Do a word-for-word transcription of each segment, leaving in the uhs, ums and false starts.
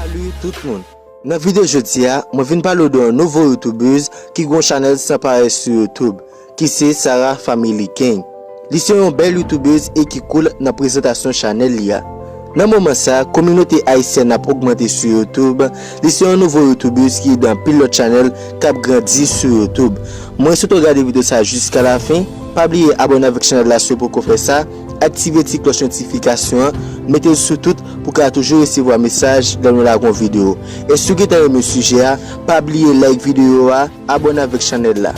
Salut tout moun. Nan videyo jodi a, mwen vin pale w de yon nouvo youtubeuse ki gen yon chanèl san parèy sou YouTube, ki se Sarah Family King. Li se yon bèl youtubeuse e ki cool nan prezantasyon chanèl li a. Nan moman sa, kominote ayisyèn ap ogmante sou YouTube. Li se yon nouvo youtubeuse ki ede anpil lòt chanèl k ap grandi sou YouTube. Mwen swete w gade videyo sa jiska lafen. Pa bliye abòne avèk chanèl la si w poko fè sa. Aktive ti klòch notifikasyon an. Mete l sou tout pou w ka toujou resevwa mesaj lè nou lage yon videyo. E si w gentan renmen sijè a, pa bliye like videyo a, abòne avèk chanèl la.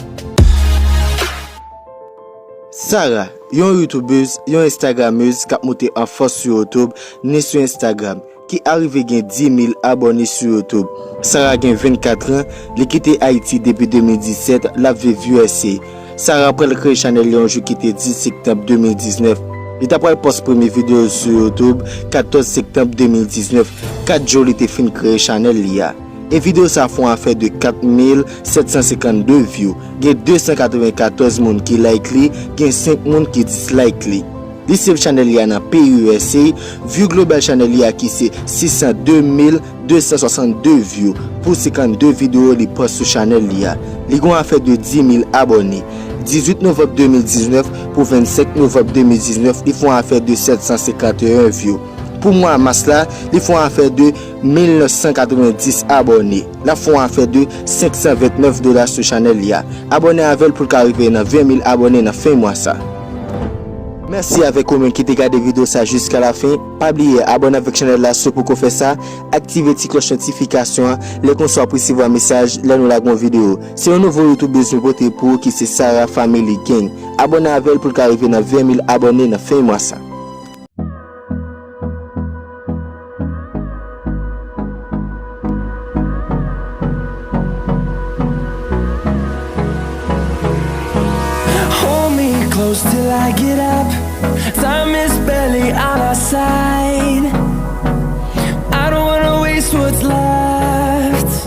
Sarah, yon youtubeuse, yon instagrammeuse k ap moute an fòs sou YouTube, ni sou Instagram, ki arive gen dis mil abòne sou YouTube. Sarah gen vennkat an, li kite Ayiti depi de mil disèt, l ap viv U S A. Sarah pral kreye chanèl li yon jou ki te dis septanm de mil diznèf. Li ta pral pòs premye videyo l sou YouTube katòz septanm de mil diznèf, kat jou li te fin kreye chanèl li a. E videyo sa fè yon afè de kat mil sèt san senkannde view. Gen de san katrevenkatòz moun ki like li, gen senk moun ki dislike li. Li save chanèl li a nan peyi U S A, view global chanèl li a ki se sis san de mil de san swasann de view pou senkannde videyo li pòs sou chanèl li a. Li gen yon afè de dis mil abòne. Dizuit novanm de mil diznèf pou vennsenk novanm de mil diznèf, li fè yon afè de sèt san senkanteyen view. Pou mwa mas la, li fè yon afè de mil nèf san katrevenndis abòne. L ap fè yon afè de senk san vennèf dola sou chanèl li a. Abòne avè l pou l ka rive nan ven mil abòne nan fen mwa sa. Mèsi avèk ou menm ki te gade videyo sa jiska lafen. Pa bliye abòne avèk chanèl la si w poko fè sa. Aktive ti klòch notifikasyon an. Lè konsa w ap resevwa mesaj lè nou lage yon videyo. Se yon nouvo youtubeuse nou pote pou ou ki se Sarah Family King. Abòne avè l pou l ka rive nan ven mil abòne nan fen mwa sa. Hold me close till I get up. Time is barely on our side. I don't wanna waste what's left.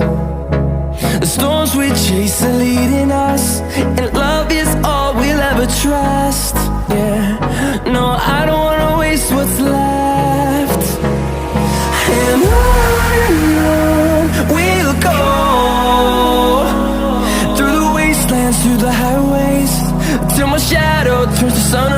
The storms we chase are leading us, and love is all we'll ever trust. Yeah, no, I don't wanna waste what's left. And on and on we'll go, through the wastelands, through the highways, till my shadow turns to sun